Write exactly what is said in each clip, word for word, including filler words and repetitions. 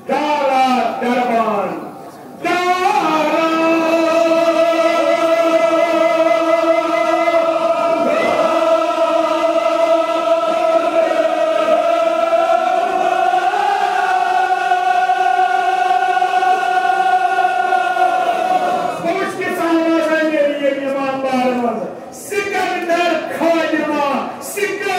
دارا دربان، دارا۔ بہٕ وٕچھٕ کہِ صحابہ کران ییٚلہِ ییٚلہِ ایماندار منٛز سکندر خادمہ، سکندر۔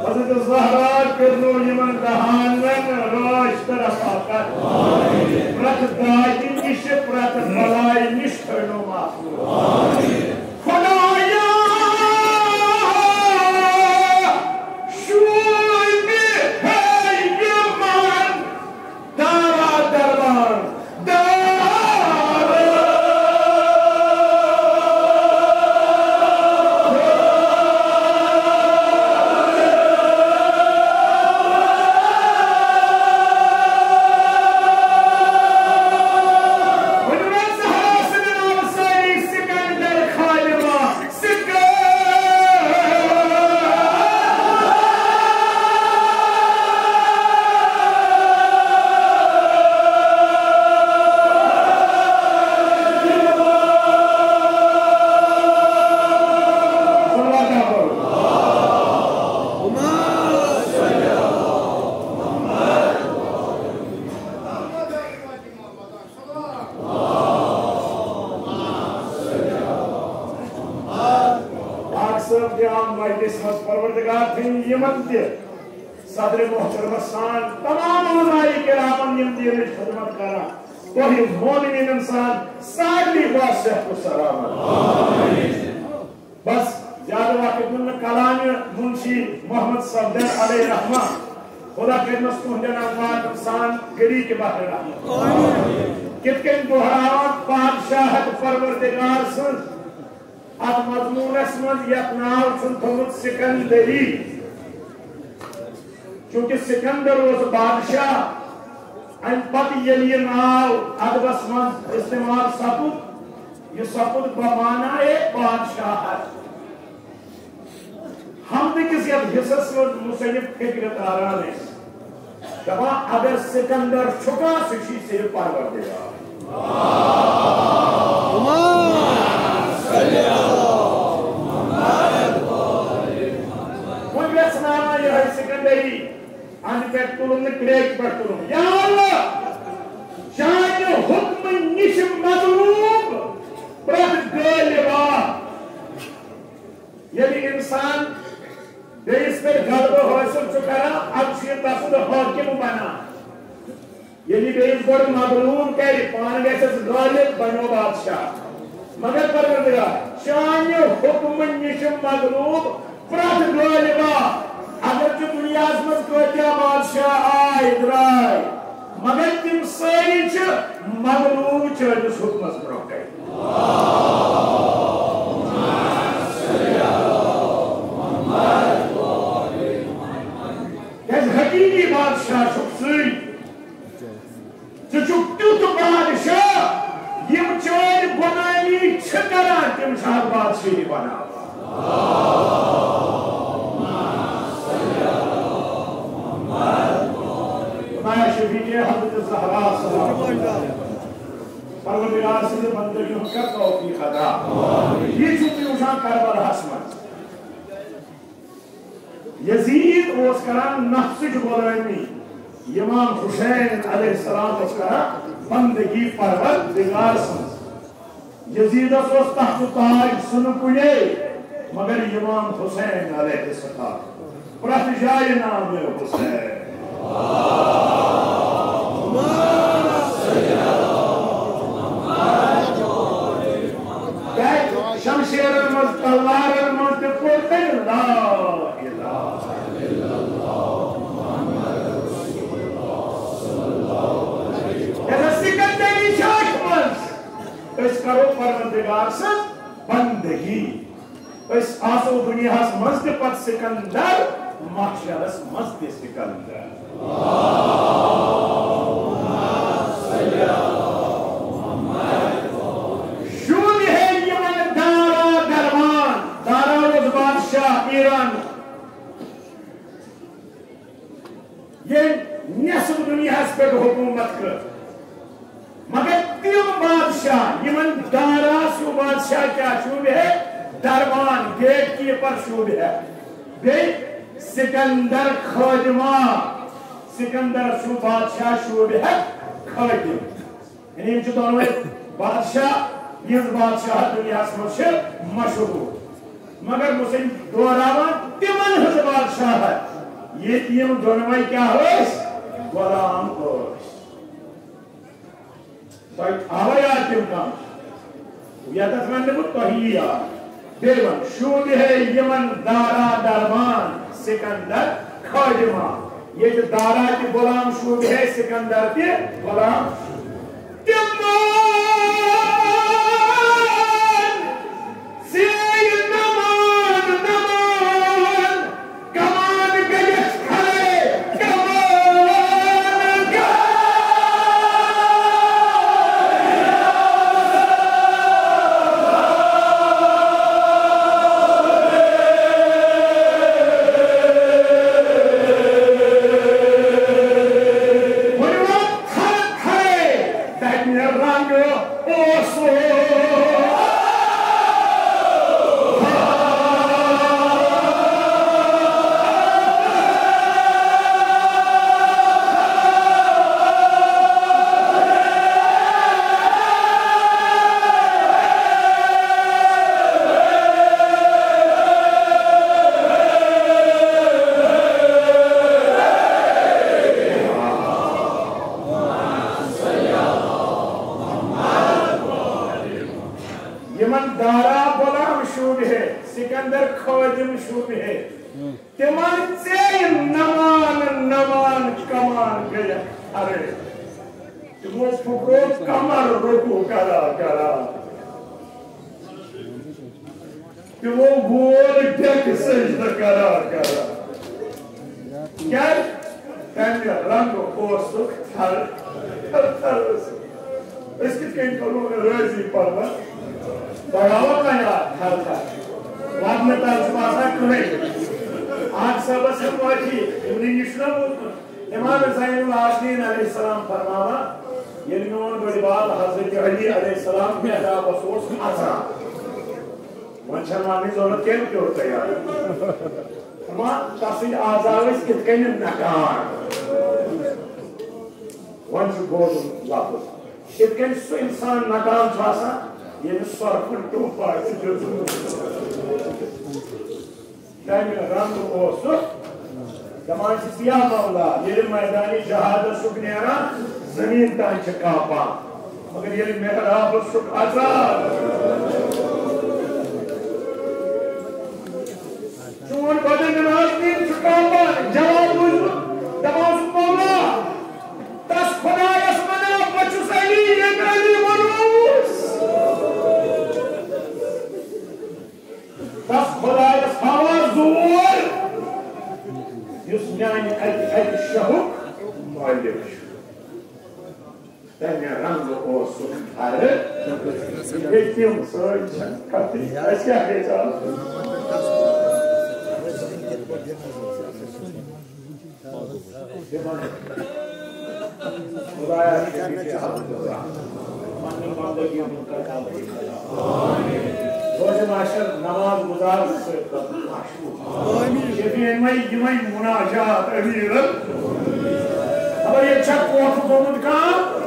حضرت زہرا کٔرنو یِمن دہانن رٲچھ تہٕ رفاقت۔ پرٛٮ۪تھ دادِ نِش، پرٛٮ۪تھ بلایہِ نِش تھٲونو محفوظ۔ خدایا، شوٗبہِ ہے یِمن دارا دربان، دارا۔ ؤنِو حظ، زہرا سٕنٛدِ ناوٕ سٲری سکندر خادمہ۔ پاک صٲب تہِ آو مجلس منٛز، پروردگار تھٲیِن یِمن تہِ صدر محترمس سان تمام علماء کرامن یِم دینٕچ خدمت کران، تۄہہِ مومنیٖنن سان سارنٕے واسطہٕ صحت و سلامت۔ بس زیادٕ وقت دیُن نہٕ کلامہِ، منشی محمد صفدر علیہ رحمہ، خدا کٔرنَس تُہنٛدٮ۪ن امواتن سان گری تہِ بہر رحمت۔ کِتھ کٔنۍ دۄہراوان پادشاہت پروردگار سٕنٛز اتھ مضموٗنس منٛز یتھ ناو چھُن تھوٚومُت سکندری۔ چونکہ سکندر اوس بادشاہ، امہِ پتہٕ ییٚلہِ یہِ ناو ادبس منٛز استعمال سپُد، یہِ سپُد بمعنی بادشاہت۔ حمدٕ کِس یتھ حصس منٛز مصنف فکرِ تاران ٲسۍ دپان، اگر سکندر چھُ کانٛہہ، سُہ چھُے صرف پروردگار۔ وۄنۍ ویژھناوان یِہوٚے سکندری، اَنہِ پٮ۪ٹھ تُلُن نہٕ، کرٛیکہِ پٮ۪ٹھ تُلُن۔ یا اللہ، چانہِ حُکمہٕ نِش مغلوب پرٛٮ۪تھ غٲلبا۔ ییٚلہِ اِنسان بیٚیِس پٮ۪ٹھ غلبہٕ حٲصِل چھُ کران، اَدٕ چھُ یہِ تَسُنٛد حٲکِم بنان۔ ییٚلہِ بیٚیِس گۄڈٕ مغلوب کرِ، پانہٕ گژھٮ۪س غٲلب، بنیو بادشاہ۔ مگر پروردگار، چانہِ حُکمہٕ نِش مغلوب پرٛٮ۪تھ غٲلبا، اگر چھُ دُنیاہَس منٛز کۭتیٛاہ بادشاہ آے درٛاے، مگر تِم سٲری چھِ مغلوب چٲنِس حُکمَس برٛونٛہہ کَنہِ۔ کیٛازِ حقیٖقی بادشاہ چھُکھ ژٕے۔ ژٕ چھُکھ تیُتھ بادشاہ، یِم چٲنۍ غلٲمی چھِ کران، تِم چھِ اَتھ بادشاہی بناوان۔ خدایا شفیع حضرت زہرا سلام اللہ۔ پروردگار سٕنٛدِ بندگی ہُنٛد کر توفیق عطا۔ یہِ چھُو تُہۍ وٕچھان کربلاہَس منٛز۔ یزید اوس کران نفسٕچ غلٲمی، امام حسین علیہ السلام اوس کران بندگی پروردگار سٕنٛز۔ یزیدس اوس تخت و تاج سُنہٕ کُنے، مگر امام حسین علیہ السلام پرٛٮ۪تھ جایہِ نام حسین۔ أسۍ کرو پروردگار سٕنٛز بندگی۔ أسۍ آسو دُنیاہس منٛز تہِ پتہٕ سکندر، محشرس منٛز تہِ سکندر۔ شوٗبہِ ہے یِمن دارا درمان۔ دارا اوس بادشاہ ایران، ییٚمۍ نٮ۪صٕف دُنیاہَس پٮ۪ٹھ حکوٗمت کٔر۔ مگر تِم بادشاہ، یِمن دارا سُہ بادشاہ کیٛاہ شوٗبہِ ہے؟ دربان، گیٹ کیپر شوٗبہِ ہے۔ بیٚیہِ سکندر خٲدِما، سکندر سُہ بادشاہ شوٗبہِ ہے خٲدِم۔ یعنی یِم چھِ دۄنوَے بادشاہ، یِہٕنٛز بادشاہت دُنیاہَس منٛز چھِ مشہوٗر۔ مگر مُسلِم دوہراوان تِمن ہٕنٛز بادشاہت، ییٚتہِ یِم دۄنوَے کیٛاہ ٲسۍ؟ غلام ٲسۍ۔ تۄہہِ آوا یاد تِم کم؟ ییٚتٮ۪تھ وَنہٕ بہٕ تۄہہِ یاد۔ بیٚیہِ وَن، شوٗبہِ ہے یِمن دارا دربان سکندر خٲدِما۔ ییٚتہِ دارا تہِ غلام شوٗبہِ ہے سکندر تہِ غلام۔ تِمن زیٖنۍ نمان نمان، کمان گٔیَس کھڑے، کمان گٔیَس۔ ؤنِو وۄنۍ تھر تھرے، تَمہِ رنٛگہٕ اوسُس۔ یِمن دارا غلام شوٗبہِ ہے، سکندر خٲدِم شوٗبہِ ہے، تِمن ژیٚیہِ نمان نمان کمان گٔیَکھ کھڑے۔ تِمو پھُکرو کمر رکوع کران کران۔ تِمو وول ڈیکہٕ سجدٕ کران کران۔ کیٛازِ؟ تَمہِ رنٛگہٕ اوسُکھ تھر، تھر، تھر ٲسِتھ۔ أسۍ کِتھ کٔنۍ کرو نہٕ رٲضی پروت؟ بڑاوو نا یار تھر تھر۔ وَدنہٕ تَل چھُ باسان کٕہٕنۍ۔ آج صٲبَس ہٮ۪مہٕ معٲفی، یِمنٕے نِش چھُنہ بوٗزمُت۔ امام زین العابدین علیہ السلام فرماوان، ییٚلہِ میون بٔڑِ بب حضرت علی علیہ السلام محرابس اوس اژان، وۄنۍ چھَنہٕ وننٕچ ضروٗرت کینٛہہ، تہِ اوس تیار۔ اما تسٕنٛدۍ اعضا ٲسۍ کِتھ کٔنۍ نٹان۔ وۄنۍ چھُ بوزُن لفظ، یِتھ کٔنۍ سُہ انسان نٹان چھُ آسان، ییٚمِس سۄرپھن ٹوٚپھ آسہِ دیُتمُت۔ تَمہِ رنٛگہٕ اوسُکھ۔ دَپان چھِس، یا مولا، ییٚلہِ میدانِ جہادَس چھُکھ نیران، زٔمیٖن تام چھِ کانٛپان، مگر ییٚلہِ محرابَس چھُکھ اژان، چون بدن نماز دِنۍ چھُ کانٛپان۔ جواب بوٗزمُت، دَپان چھُس، مولا، تَس خۄدایَس وَنان، بہٕ چھُس علی، ییٚمۍ علی ووٚنُس۔ تَس خۄدایَس ہاوان زور، یُس میٛانہِ اَکہِ اَکہِ شہُک مٲلِک چھُ۔ تَمہِ رنٛگہٕ اوسُکھ تھَرٕ۔ ییٚتہِ تِم سٲنۍ چھَنہٕ کَتھٕے۔ اَسہِ کیٛاہ گژھِ آسُن؟ خدایا، شفیع حق خدا، پننہِ بندگی ہُنٛد کر قبول۔ روزِ محشر نماز گزار سۭتۍ کر محشور۔ شفیع یِمے، یِمے مناجات امیرن۔ خبر ییٚتہِ چھا کوٹھ گوٚمُت کانٛہہ؟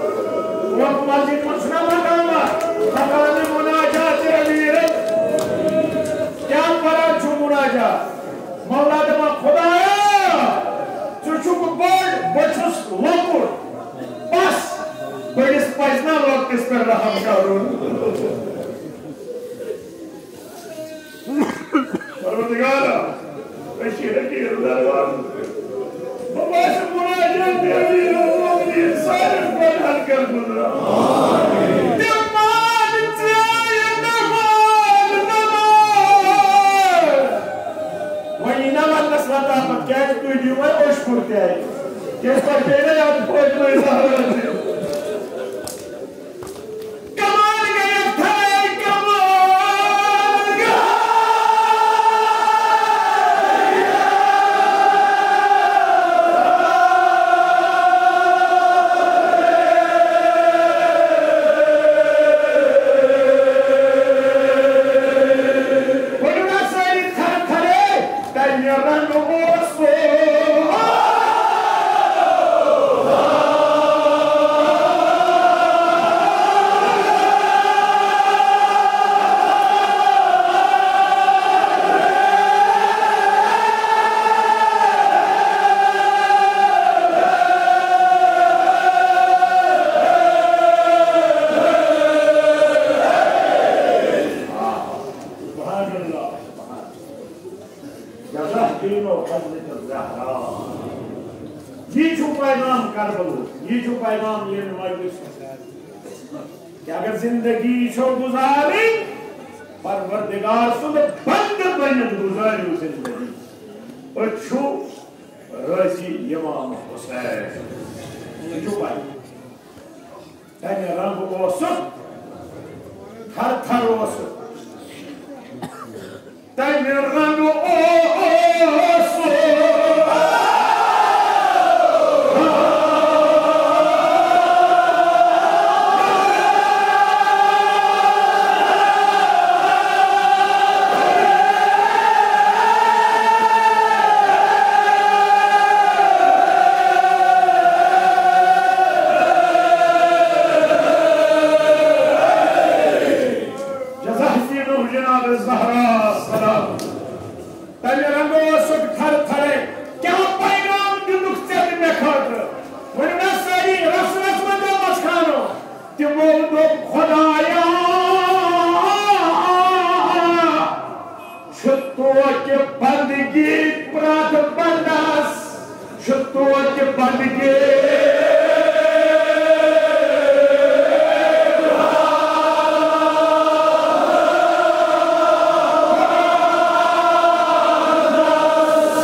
کوٹھ مسجد منٛز چھُنہ مقامات؟ مقامِ مناجات امیرن۔ کیٛاہ پران چھُ مناجات؟ مولا دپان، خدایا، ژٕ چھُکھ بوٚڑ، بہٕ چھُس لۄکُٹ۔ بس، بٔڑِس پزِ نا لۄکٹِس پٮ۪ٹھ رحم کرُن؟ پروردگارا، أسۍ چھِ حقیٖر دربارس پٮ۪ٹھ۔ بہٕ باسہِ مناجات امیر المومنین سارن گۄنہن کر گُزران۔ تِم مان چھُ پیغام ییٚمہِ مجلس منٛز کہ اگر زندگی چھو گزارٕنۍ، پروردگار سُنٛد بندٕ بٔنِتھ گزٲرِو زندگی۔ أسۍ چھِو رٲضی امام حسین۔ یہِ چھُ پَے۔ تَمہِ رنٛگہٕ اوسُکھ، تھر تھر اوسُکھ۔ تَمہِ رنٛگہٕ اوسُکھ۔ جزاک اللہ جناب زہرا سلام۔ تَمہِ رنٛگہٕ اوسُکھ تھر تھرے۔ کیٛاہ پیغام دیُتُکھ ژےٚ تہٕ مےٚ خٲطرٕ؟ ؤنِو نا سٲری رس رس منٛز دوٚپمس خانو۔ تِمو دوٚپ، خدایا، چھُ توتہِ بندگی پرٛٮ۪تھ بندس، چھُ توتہِ بندگی۔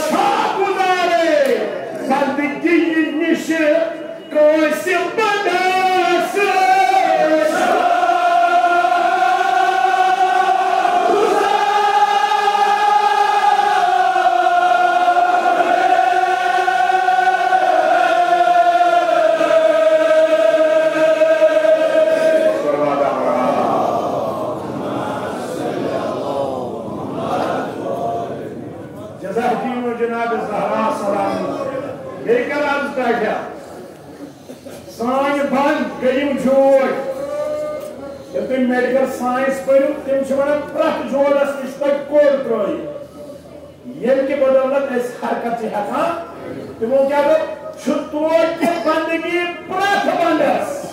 چھا گزارے بندگی نِش کٲنٛسہِ بندس؟ جزاک دیٖن و جناب زہرا سلام۔ بیٚیہِ کر عرض تۄہہِ؟ سٲنۍ بند گٔے یِم جوڑ۔ ییٚلہِ تُہۍ میڈیکل ساینس پٔرِو، تِم چھِ وَنان پرٛٮ۪تھ جوڑس نِش پَزِ کوٚر ترٛٲوِتھ۔ ییٚمہِ کہِ بدولت أسۍ حرکت چھِ ہٮ۪کان۔ تِمو کیٛاہ دوٚپ؟ چھُ توتہِ بندگی پرٛٮ۪تھ بندس۔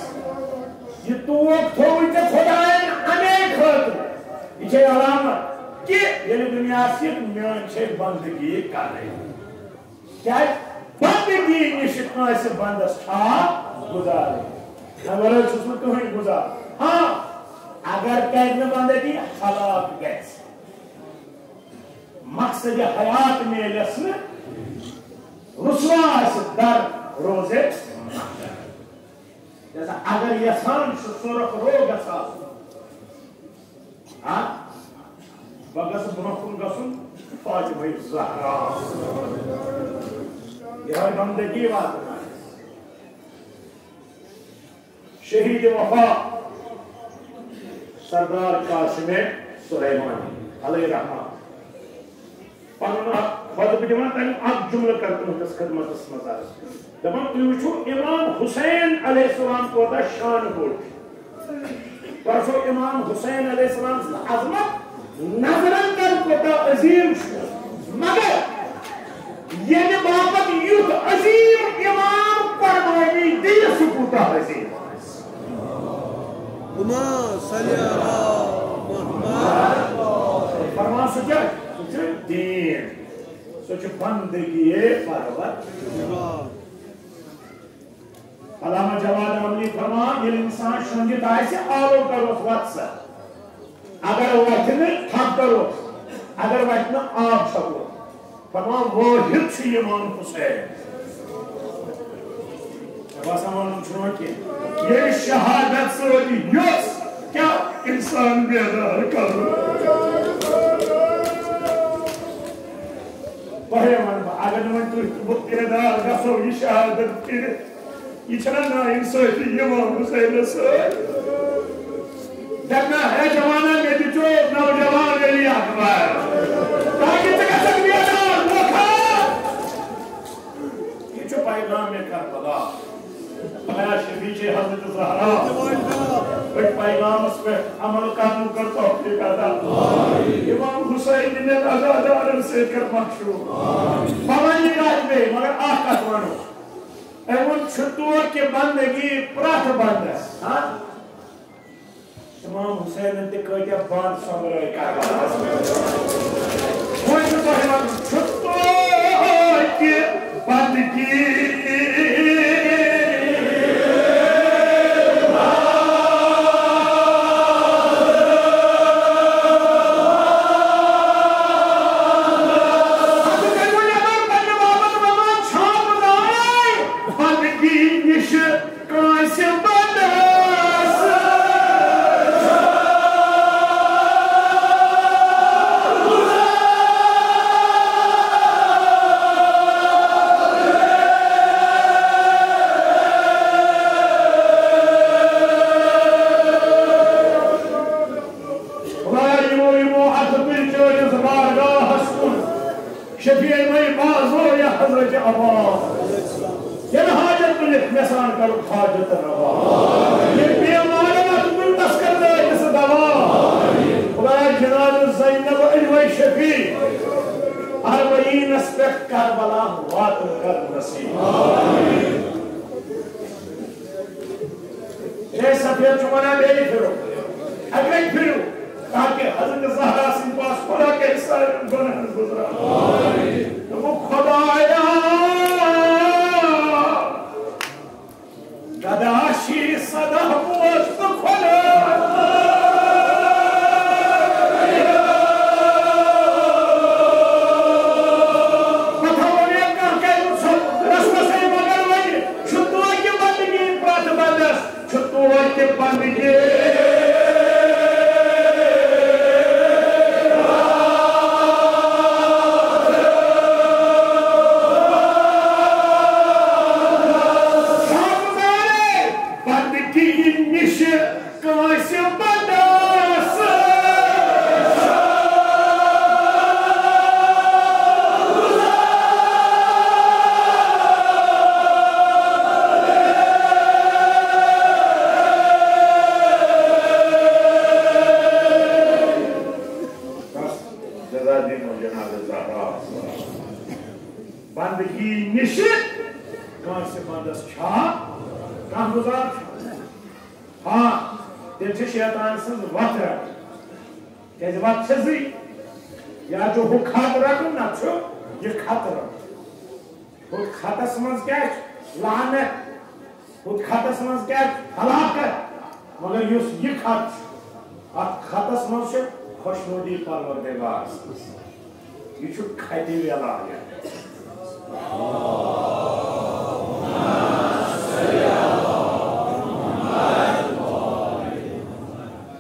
یہِ توک تھووُے ژےٚ خۄدایَن اَمے خٲطرٕ۔ یہِ چھے علامت کہِ ییٚلہِ دُنیاہَس یِکھ، میٛٲنۍ چھے بندگی کَرٕنۍ۔ کیٛازِ؟ بندگی نِش کٲنٛسہِ بندس چھا گُزارٕنۍ؟ اَمہِ ورٲے چھُس نہٕ کٕہٕنۍ گُزار۔ ہاں، اگر کرِ نہٕ بندگی، ہلاک گژھِ۔ مقصد حیات میلٮ۪س نہٕ، رسوا آسہِ در روزِ۔ لہذا اگر یژھان چھُ سُرخ رو گژھان، ہاں، بہٕ گژھٕ برونٛہہ کُن گژھُن فاطمہ زہرا۔ یِہوٚے بندگی واتناوِ۔ شہید وفا سردار قاسم سلیمانی علیہ رحمہ پنُن اکھ خطبہٕ دِوان، تَمیُک اکھ جملہٕ کر تُہٕنٛدِس خدمتس منٛز عرض۔ دَپان، تُہۍ وٕچھِو امام حسین علیہ السلام کوتاہ شانہٕ بوٚڑ چھُ۔ پرزو امام حسین علیہ السلام سٕنٛز عظمت نظرن تل کوتاہ عظیم چھُ، مگر ییٚمہِ باپتھ یُتھ عظیم امام قربانی دِیہِ، سُہ کوٗتاہ عظیم آسہِ۔ اللہم صل علی محمد۔ فرمان سُہ کیٛاہ؟ سُہ چھُ دیٖن، سُہ چھُ بندگی پروردگار۔ علامہ جواد عملی فرمان، ییٚلہِ اِنسان شۄنٛگِتھ آسہِ، آلو کروس وَتھ سا۔ اگر وَتھِ نہٕ، تھپھ کروس۔ اگر وَتھِ نہٕ، آب چھَکوس۔ فرمان، وٲحد چھُ امام حسین۔ ژےٚ باسان وَنُن چھُنہٕ وۄنۍ کینٛہہ؟ ییٚلہِ شہادت سۭتۍ یۄس کیٛاہ اِنسان بیدار کَرُن۔ تۄہے وَنہٕ بہٕ، اگر نہٕ وۄنۍ تُہۍ تہٕ بہٕ بیدار گژھو یہِ شہادت کٔرِتھ، یہِ چھَنہ نااِنصٲفی امام حسینَس سۭتۍ؟ دَپنہ، ہے جوانہ، مےٚ تہِ چھُ نوجوان علی اکبر، تاکہِ ژٕ گژھکھ بیدار، وۄتھ۔ یہِ چھُ پیغام کربلا۔ خۄدایا شفیع چھے حضرت زہرا۔ أتھۍ پیغامس پٮ۪ٹھ عمل کرنُک کر توفیق عطا۔ امام حسین نٮ۪ن عزادارن سۭتۍ کر مشروٗب۔ بہٕ وَنہٕ یہِ کتھ بیٚیہِ، مگر اکھ کتھ وَنو۔ أمۍ ووٚن، چھُ توکہِ بندگی پرٛٮ۪تھ بندس۔ ہاں؟ امام حسینن تہِ کۭتیاہ بانہٕ سۄمبرٲے کربلاہس منٛز۔ وۄنۍ چھُ تۄہہِ وَنُن، چھُ توتہِ بندگی یہِ چھِ کٲنٛسہِ بدس۔ خدایا، یِمو، یِمو اَتھٕ تُلۍ چٲنِس بارگاہس کُن۔ شفیع مے بازو یا حضرت عباس۔ ییٚلہِ حاجت تُلِتھ مےٚ سان کَرُکھ حاجت روا۔ ییٚلہِ بیمارن اَتھٕ تُلۍ تَس کَر دٲدِس دوا۔ خدایا جناب زینب علوے شفیع۔ اربعینس پٮ۪ٹھ کربلا واتُن کر نصیب۔ شیخ سفید چھُ وَنان بیٚیہِ پھِرُن۔ اَکہِ لَٹہِ پھِرِو۔ تاکہِ حضرت زہرا سٕنٛدِ پاس خۄدا کَرِ سارٮ۪ن گۄناہَن گُزران۔ دوٚپُکھ، خۄدایا، گدا شی صدا بوز تہٕ خۄدا۔ پَتہٕ وَنہِ کانٛہہ کَرِ سُہ رَسمَسٕے مگر وۄنۍ چھُ توتہِ بندگی پرٛٮ۪تھ بندَس۔ چھُ توتہِ بندگی۔ بندگی نِش کٲنٛسہِ بدس۔ بس، جزا دِمو جناب زہرا۔ بندگی نِش کٲنٛسہِ بندس چھا کانٛہہ گُزار چھا؟ ہاں، تیٚلہِ چھِ شیطان سٕنٛز وَتھ رَٹٕنۍ۔ کیٛازِ وَتھ چھِ زٕے۔ یا چھُ ہُہ خط رَٹُن، نَتہٕ چھُ یہِ خط رَٹُن۔ ہُتھ خطس منٛز کیٛاہ چھُ؟ لعنت۔ ہُتھ خطس منٛز کیٛاہ چھُ؟ ہلاکت۔ مگر یُس یہِ خط چھُ، اَتھ خطس منٛز چھِ خۄشنودی پروردگار سٕنٛز۔ یہِ چھُ خطِ وِلایت۔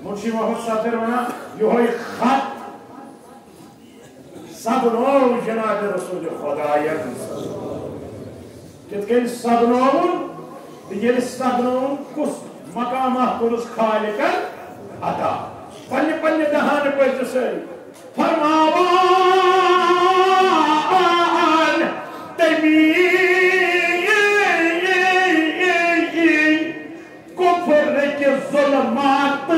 منشی محمد صدر وَنان، یِہوٚے خط سپدنوو جناب رسول خداین۔ کِتھ کٔنۍ سپدنووُن؟ تہٕ ییٚلہِ سپدنووُن، کُس مقامہ کوٚرُس خالقن عطا؟ پننہِ پننہِ دہانہٕ پٔرۍزِ سٲری۔ فرماوان تٔمی کفرٕکۍ ظلمات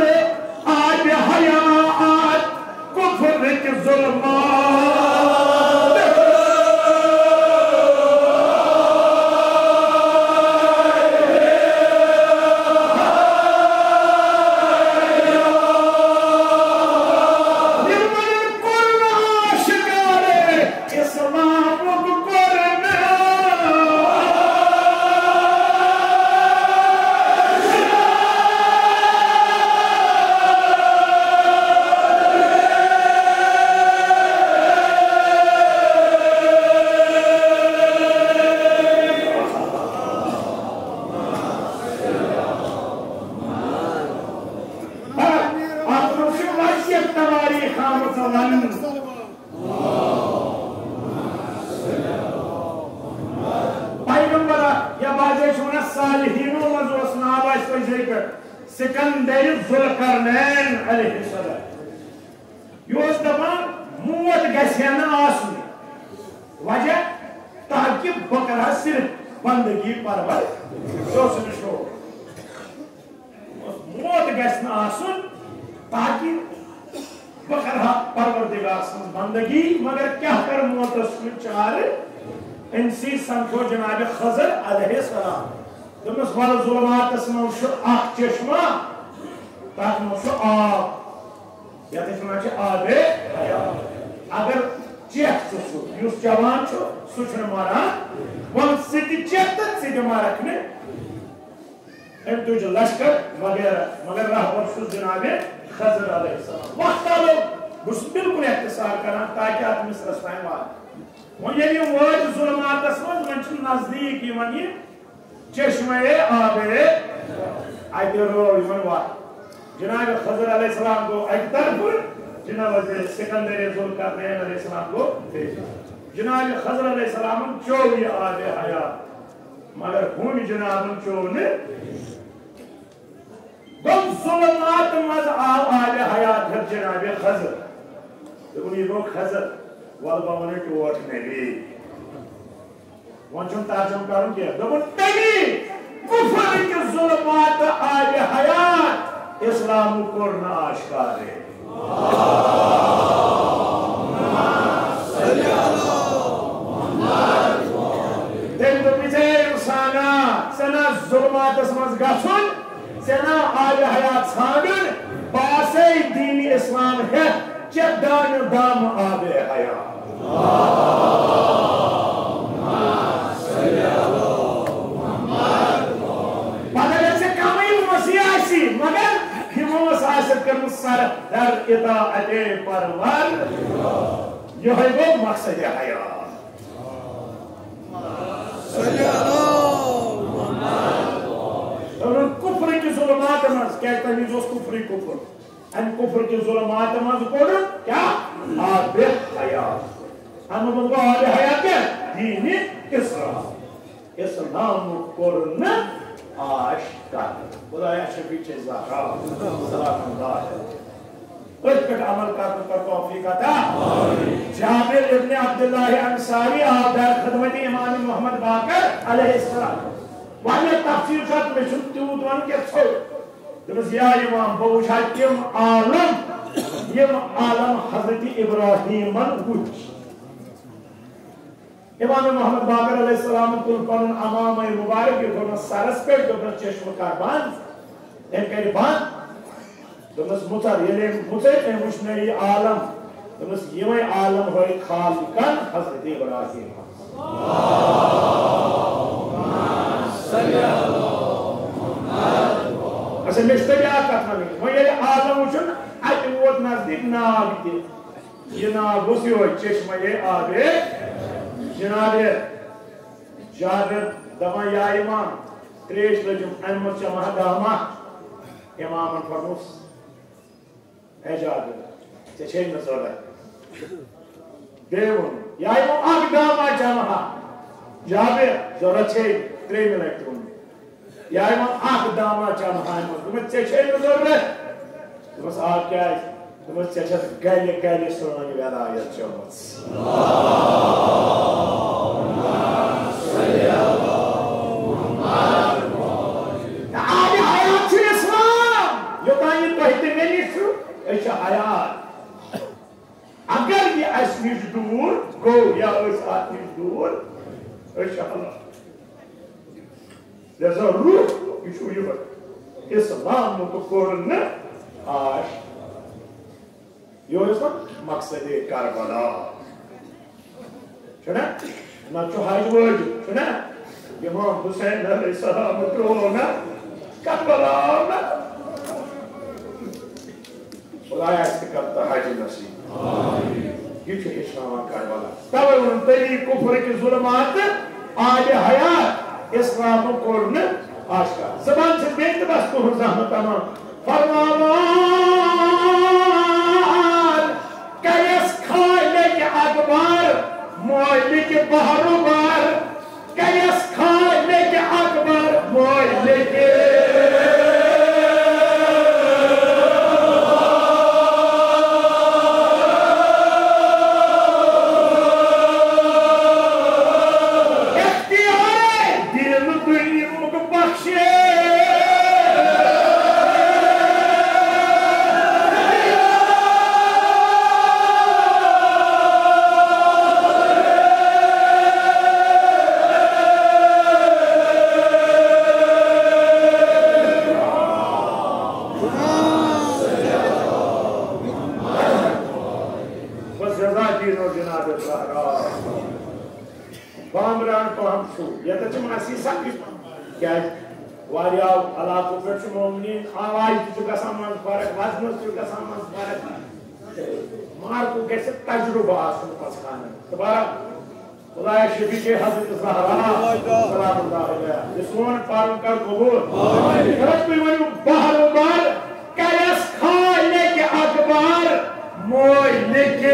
آبِ حیات، کفرٕکۍ ظلمات۔ یِمن کوٚر نہٕ آشکارے اسلامُک کوٚر نہٕ۔ اَتھ منٛز چھِ واریاہ توٲریٖخ آمٕژ وَننہٕ۔ پیغمبر یا بعضے چھِ وَنان صالحیٖنو منٛز اوس ناو اَسہِ تۄہہِ زیٚوِ پٮ۪ٹھ سکندر ذوالقرنین علیہ السلام۔ یہِ اوس دَپان، موت گژھِ ہا نہٕ آسُن۔ وجہ؟ تاکہ بہٕ کرٕ ہا صرف بندگی پروردگار۔ یہِ اوس أمِس شوق۔ موت گژھِ نہٕ آسُن، تاکہ بہٕ کرٕ ہا پروردگار سٕنٛز بندگی، مگر کیٛاہ کرٕ موتس کُن چارٕ؟ أمۍ سٕے سمکھیو جناب خضر علیہ السلام۔ دوٚپمَس، وَلہٕ ظلماتس منٛز چھُ اکھ چشمہ، تَتھ منٛز چھُ آب، یَتھ أسۍ وَنان چھِ آبِ حیات۔ اگر چٮ۪کھ ژٕ سُہ، یُس چٮ۪وان چھُ، سُہ چھُنہٕ مران۔ وَلہٕ ژٕ تہِ چٮ۪کھ تہٕ ژٕ تہِ مرکھ نہٕ۔ أمۍ تُج لشکر وغیرہ، مگر رہبر چھُس جناب خضر علیہ السلام۔ وقت آو، بہٕ چھُس بالکل اختصار کران تاکہ اتھ مصرس تام واتہٕ۔ وۄنۍ ییٚلہِ یِم وٲتۍ ظلماتس منٛز، وۄنۍ چھِ نزدیٖک یِوان یہِ چشمہ آب، اتہِ رٲو یِمن وتھ۔ جناب خضر علیہ السلام گوٚو اکہِ طرفہٕ، جناب حضرت سکندر ذوالقرنین علیہ السلام گوٚو بیٚیہِ طرفہٕ۔ جناب خضر علیہ السلامن چوٚو یہِ آب حیات، مگر ہُمہِ جنابن چوٚو نہٕ۔ دوٚپ، ظلمات منٛز آو آب حیات ہیٚتھ جناب خضر۔ دوٚپُن، یہِ گوٚو خضر، وَلہٕ بہٕ وَنَے ٹوٹھ نبی۔ وۄنۍ چھُنہٕ ترجمہٕ کَرُن کینٛہہ۔ دوٚپُن، تٔمی کُفر کہِ ظلمات آب حیات، اسلام کوٚر نہٕ آشکارے۔ تٔمۍ دوٚپ، ژےٚ اِنسانا، ژےٚ نا ظلماتس منٛز گژھُن، ژےٚ نا آبِ حیات ژھانٛڈُن، بہٕ آسے دین اسلام ہیٚتھ، ژےٚ دانہِ دام آبِ حیات۔ پتہٕ اگر ژےٚ کمٕے وٲنٛسٕے آسی، مگر یہِ وٲنٛس آسہِ کٔرمٕژ سر در اطاعتِ پرور۔ یِہوٚے گوٚو مقصدِ حیات۔ صلی اللہ محمد۔ دوٚپُن، کُفرٕکۍ ظُلماتن منٛز، کیٛازِ تَمہِ وِزِ اوس کُفرٕے کُفر۔ اَمہِ کُفرٕکۍ ظُلماتن منٛز کوٚڑُن کیٛاہ؟ آبِ حیات۔ اَمہِ منٛز گوٚو آبِ حیات کیٛاہ؟ دیٖنِ اسلام۔ اسلام کوٚر نہٕ آشکار۔ خدایا شفیع چھے زہرا، سلام اللہ علیہ۔ أتھۍ پٮ۪ٹھ عمل کرنہٕ کر توفیق عطا۔ جابر ابن عبداللہ انصاری آو در خدمت امام محمد باقر علیہ السلام۔ واریاہ تفصیل چھُ اتھ، مےٚ چھُنہٕ تیوٗت وَنُن کینٛہہ، ژھوٚٹ۔ دوٚپمَس، یا امام، بہٕ وٕچھٕ ہا تِم عالم، یِم عالم حضرت ابراہیمن وٕچھ۔ امام محمد باقر علیہ السلام تُل پنُن عمامہ مبارک، یہِ تھوٚونَس سرس پٮ۪ٹھ، دوٚپنَس، چشمہٕ کر بنٛد۔ أمۍ کَرِ بنٛد۔ دوٚپنَس، مُژر۔ ییٚلہِ أمۍ مُژر، أمۍ وٕچھ مےٚ یہِ عالم۔ دوٚپنَس، یِمَے عالم ہٲوۍ خالقن حضرت ابراہیم۔ اچھا، مےٚ چھِ تۄہہِ بیٛاکھ کَتھ وَنٕنۍ۔ وۄنۍ ییٚلہِ عالم وٕچھُن، اَتہِ ووت نزدیٖک ناگ تہِ۔ یہِ ناو گوٚژھ یِہوٚے، چشمہ آبِ۔ جناب جابر دپان، یا امام، تریش لٔجم، امہِ منٛز چمہٕ ہا دامہ۔ امامن فرموس، اے جابر، ژےٚ چھے نہٕ ضرورت۔ بیٚیہِ ووٚن، یا امام، اکھ دامہ چمہٕ ہا۔ جابر، ضرورت چھے، ترٛیٚیہِ لٹہِ تہِ ووٚن۔ یا امام، اکھ دامہ چمہٕ ہا۔ دوٚپمَس، ژےٚ چھے نہٕ ضرورت۔ دوٚپمَس، آ، کیٛازِ؟ دوٚپمَس، ژےٚ چھَتھ گَلہِ گَلہِ سٲنۍ ولایت چٲمٕژ۔ تہٕ آبِ حیات چھُ اسلام۔ یوٚتام یہِ تۄہہِ تہٕ مےٚ نِش چھُ، أسۍ چھِ حیات۔ اگر یہِ اَسہِ نِش دوٗر گوٚو یا أسۍ اَتھ نِش دوٗر، أسۍ چھِ ہلاک۔ لہذا روح یہِ چھُ یِہوٚے۔ اسلام تہٕ کوٚر نہٕ آش۔ یہِ اوس نہ مقصدِ کربلا۔ چھُنہ؟ نتہٕ چھُ حج وٲجِب، چھُنہ؟ امام حسین علیہ السلام ترٛوو نہ کربلا، آو نہ۔ خدایا، اَسہِ تہِ کر تہٕ حج نصیب۔ یہِ چھُ ہیٚچھناوان کربلا۔ توے ووٚنُن، تٔمی کُفرٕکۍ ظُلمات آبِ حیات، اسلام کوٚر نہٕ آشکار۔ زبان چھِ بیٚیہِ تہِ بس تُہُنٛد زحمت تمام۔ فرماوان کریس خالق اکبر، مالک بحر و بر۔ کریس خالق اکبر، مالک اختیار دین دنیاہُک بخشے۔ بس جزاکی نو جناب زہرا۔ بامبران پہم چھُ۔ ییٚتٮ۪تھ چھِ مَسی سخٕت۔ کیٛازِ؟ واریاہو علاقو پٮ۪ٹھ چھِ مومنیٖن۔ آوازِ تہِ چھُ گژھان منٛزٕ فرق، وزنس تہِ چھُ گژھان منٛزٕ فرق۔ مارکُک گژھِ تجرُبہٕ آسُن پَژھانَن۔ تہٕ بہرحال، خدایا شفیع حضرت زہرا سلام اللہ علیہا، یہِ سون پرُن کر قبول۔ رب ؤنِو بہر بار، کیس خالق اکبر مالک۔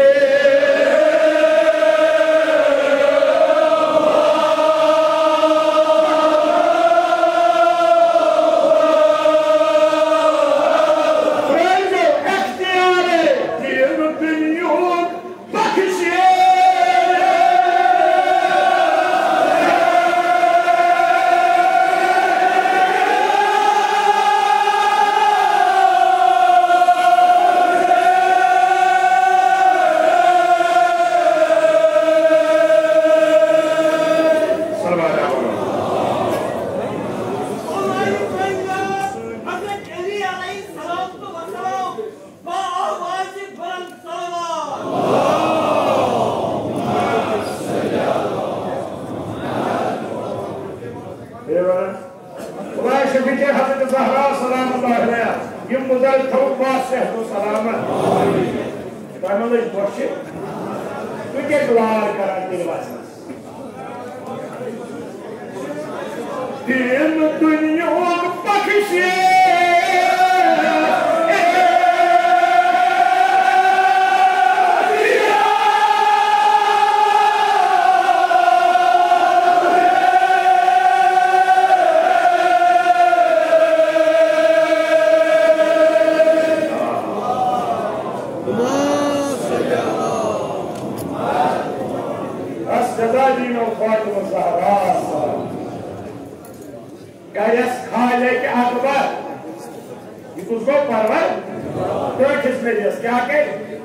پرٲنۍ اختیار دین دنیاہُک بخشے۔ حضرت علی علیہ الصلوۃ والسلام با آواز بلند صلوات۔ خدا شفیع حضرت زہرا سلام اللہ علیہا، یِم بُزرگ تھٲوُکھ با صحت و سلامت۔ تۄہہِ ما لٔج بۄچھِ؟ تُہۍ کیٛازِ وار کران تیٚلہِ وَسنَس؟ دین دنیاہُک بخشے۔ بس جزا دینو فاطمہ زہرا۔ کیس خالق اکبر۔ یہِ کُس گوٚو پرور؟ ٹٲٹھِس ؤرِیَس کیٛاہ گٔے؟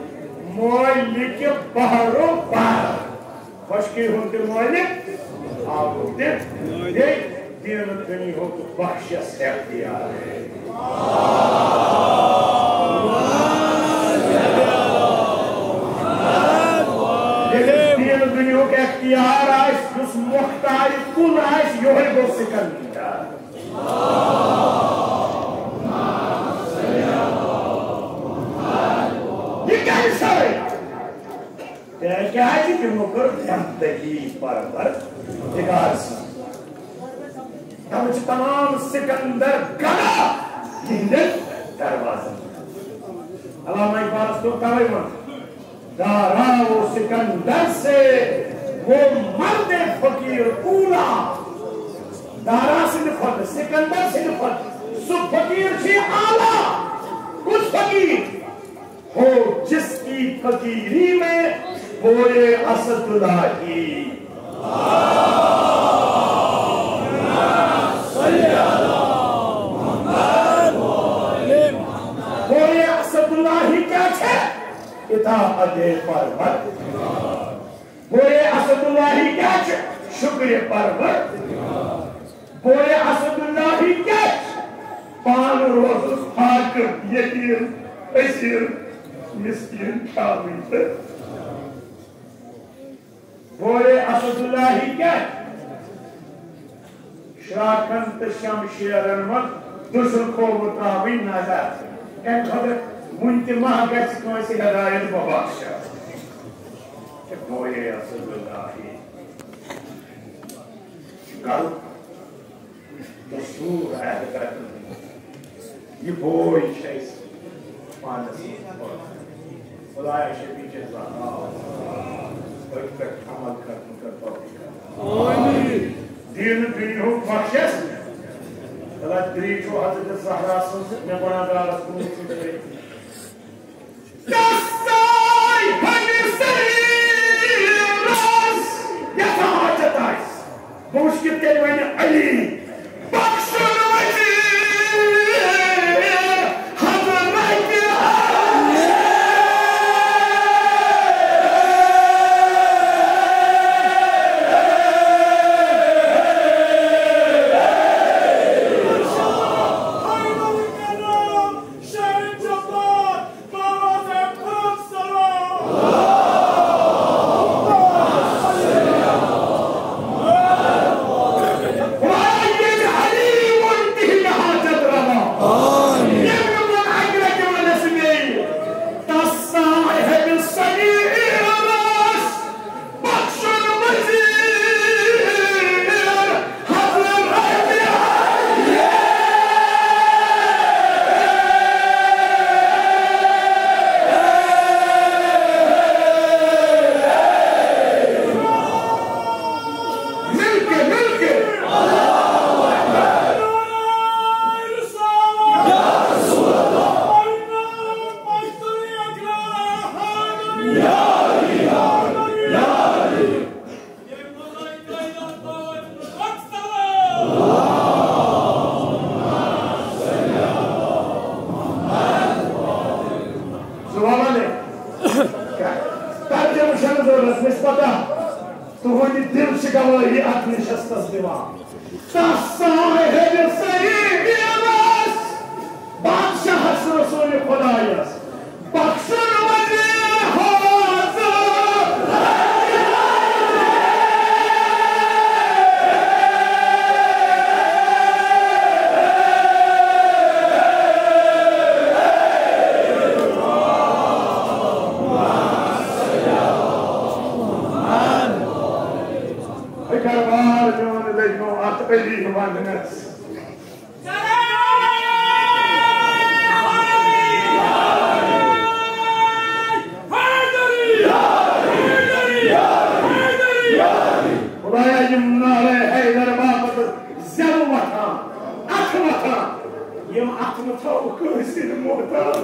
مٲلِک بحر و بحر۔ خۄشکی ہُنٛد تہِ مٲلِک، آبُک تہِ۔ بیٚیہِ دین دنیاہُک بخشس اختیار۔ ییٚلہِ دین دنیاہُک اختیار آسہِ، یُس مختار کُل آسہِ، یِہوٚے گوٚو سکندر۔ یہِ کَمہِ سۭتۍ؟ تِکیٛازِ تِمو کٔر بندگی پروردگار سٕنٛز۔ تَوَے چھِ تمام سکندر گڑا یِہنٛدٮ۪ن دروازن۔ علامہ اقبالس کوٚر تَوَے ووٚن، دارا و سکندر سے وہ مرد فقیر اولا۔ دارا سٕنٛدِ کھۄتہٕ، سکندر سٕنٛدِ کھۄتہٕ، سُہ فقیر چھُ اعلیٰ۔ کُس فقیر؟ ہو جس کی فقیری میں بوئے اسد الہی۔ بوئے اسد الہی کیا ہے؟ اطاعت پروردگار۔ بوئے اسد الہی کیا ہے؟ شکر پروردگار۔ بوئے اسد الہی کیا ہے؟ پان روزس فاقہ، یتیم، اسیر، مسکین تھاوٕنۍ تہٕ بوئے اسد الہی کیا؟ شراکن تہٕ شمشیرن منٛز دُشر کھووُر ترٛاوٕنۍ نظر۔ کمہِ خٲطرٕ؟ وُنہِ تہِ ما گژھِ کٲنٛسہِ ہدایت ببخشہ۔ تہٕ بوئے اسد الہی۔ گرُک دستور عہد کرنہٕ۔ یہِ بوے چھِ اَسہِ پانَس منٛز پٲدٕ۔ خدایا شفیع زہرا، أتھۍ پٮ۪ٹھ عمل کرنہٕ کر توفیق عطا۔ آمین۔ دین دنیاہُک بخشس۔ خدا دِلی چھُ حضرت زہرا سٕنٛز، مےٚ گۄناہ گارس کُن وٕچھُن چھُ۔ کس تانۍ ہمہِ سریٖرس یتھ حاجت آسہِ۔ بہٕ وٕچھٕ کِتھ کٔنۍ ونہِ علی، بخشُن وزیر حضرت علی۔ شہر جبار، تُہُنٛد دِل چھُ گوٲہی اَتھ نِشستَس دِوان۔ تَس صاحِبِ سید عباس، بادشاہَس رسول خدایَس، بخشن وزیر حاضر۔ اے دربار میون لٔگۍ نو اَتھ علی وننس۔ خدایا، یِم نعرے حیدر باپتھ زٮ۪و وۄتھان، اَتھٕ وۄتھان، یِم اَتھٕ نہٕ تھاوو کٲنٛسہِ نہٕ محتاج۔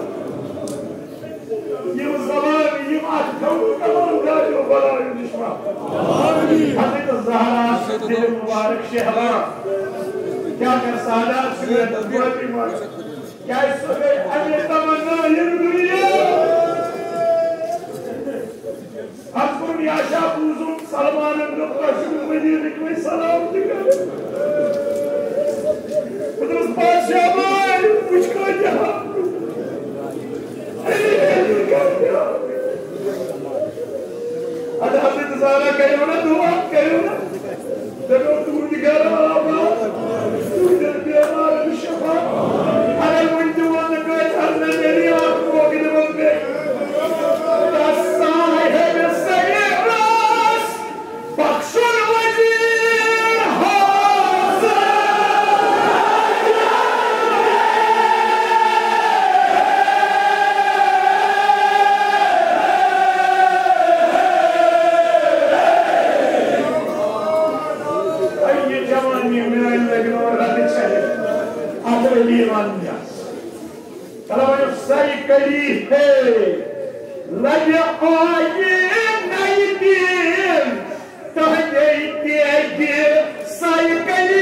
یِم زبان، یِم اَتھٕ تھاوو کلام داریو بلاے نِش محفوظ۔ حضرت زہرا دِل مبارک شہلا، کیٛاہ کر سادات چھُ مےٚ تہٕ گوپی منٛز۔ کیٛازِ سۄ گٔے اَمہِ تمنا ییٚمہِ دُنیا۔ اَتھ کوٚرُن یاشا بوٗزُن، سلمانن دوٚپ، "تۄہہِ چھُو مدیٖنٕکۍ وۄنۍ سلام تہِ کَرٕنۍ۔" بہٕ دوٚپُس، "بادشاہ بھاے، وٕچھ کۭتیٛاہ آمٕتۍ۔ علی، علی کۭتیٛاہ آمٕتۍ۔" اَدٕ حضرت زہرا کَریو نہ دُعا، کَریو نہ۔ دَپیو، "تُہُنٛد گَرٕ آباد، تُہٕنٛدٮ۪ن بیمارَن شفا۔" اگر وۄنۍ تہِ وَنہٕ کٲنٛسہِ، حضرت علی اَکھ موقعہٕ دِمَس بیٚیہِ۔ تَس صاحِبِ سید عباس، بخشن وزیر حاضر۔ اے جوانی میٲنۍ لگہِ نہٕ رَتہٕ چھلہِ، اَتھ علی وَننَس۔ طلبہ یُس ساے کلی ہے، لگہِ آیہِ نَیہِ دیٖن، تۄہہِ دِتہِ ساے کلی۔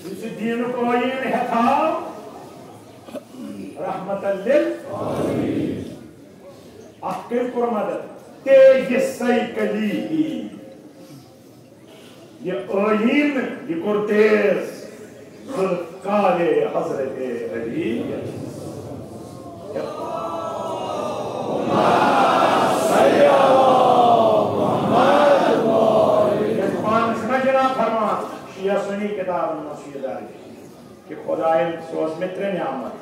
یُس یہِ دیٖنُک ٲیٖن ہٮ۪تھ آو، رحمت لِل۔ اَتھ کٔمۍ کوٚر مدد؟ تیغِ ساے کلی۔ یہِ ٲیٖن، یہِ کوٚر تیز ذوالفقار حضرت علی۔ ییٚلہِ پانَس نہ جناب فرمان، شیعہ سنی کتابن منٛز چھُ یہِ درج کہ خدایَن سوز مےٚ ترٛےٚ نعمت۔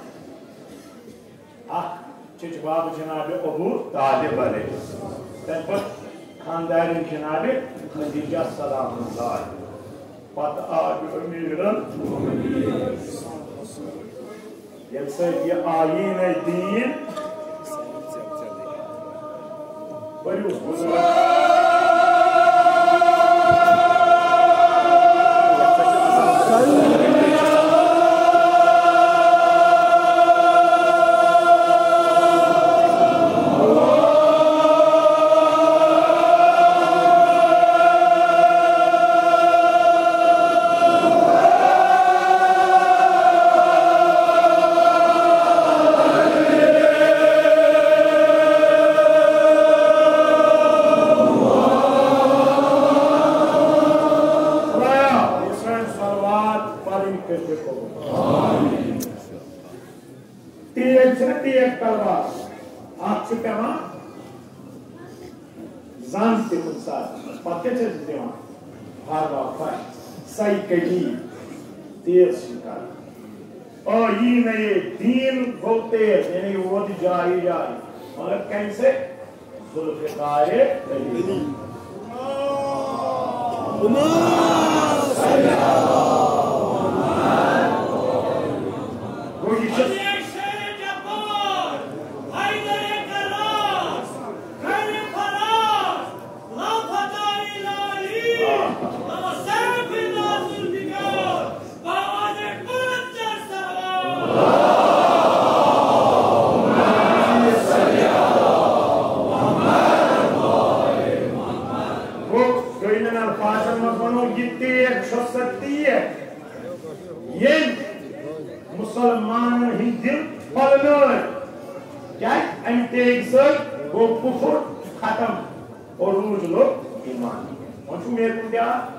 اکھ چچ باب جناب ابو طالب علیہ السلام۔ تمہِ پتہٕ خاندارین جناب خدیجہ سلام اللہ۔ پتہٕ آو امیرن۔ ییٚمہِ سۭتۍ یہِ آیین دیٖن۔ پٔرِو۔ خدایا، یہِ سٲنۍ صلوات پَرٕنۍ کٔرۍزِ قبوٗل۔ تیز چھِنہ تیز تلوار، اَتھ چھُ پٮ۪وان زنٛگ تہِ کُنہِ ساتہٕ، پتہٕ کیٛاہ چھِ أسۍ دِوان؟ ہر وقت پھش، سایکلی تیز چھِ کران۔ آ، یی نہ یہِ دیٖن گوٚو تیز، یعنی یہِ ووت جایہِ جایہِ۔ مگر کَمہِ سۭتۍ؟ ذوالفقار علی۔ گوٚو یہِ چھِ گوٚو، دوٚیمٮ۪ن الفاظن منٛز وَنو، یہِ تیغ چھےٚ سۄ تیغ، گوٚو کُفُر ختم، عروج لوٚگ ایمان۔ وۄنۍ چھُ مےٚ کُن تہِ اکھ،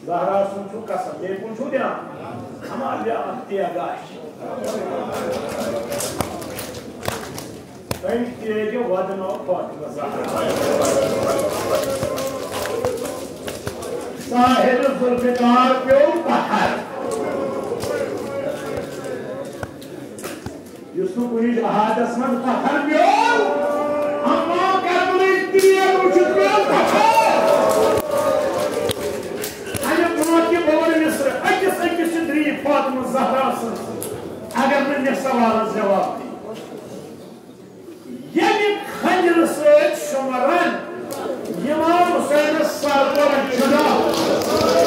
زہرا سُنٛد چھُ قسم، مےٚ کُن چھُ تہِ اکھ۔ اما بیٛاکھ تیگا چھِ۔ تٔمۍ تیگہِ وۄدنٲو فاطمہ زہرا۔ صاحب ذوالفقار پیوٚو پتھر۔ یُس نہٕ کُنہِ جہادس منٛز پتھر پیوٚو، اما کربلٕچ تیٖر وٕچھِتھ پیوٚو پتھر۔ اَمہِ برونٛٹھ تہِ بوٚڑ مصرٕ، أکِس أکِس چھِ دٕرٛے فاطمہ زہرا سٕنٛز، اگر نہٕ مےٚ سوالس جواب دِیِو۔ ییٚمہِ خنجرٕ سۭتۍ شمرن امام حسینس سر کوٚر جدا۔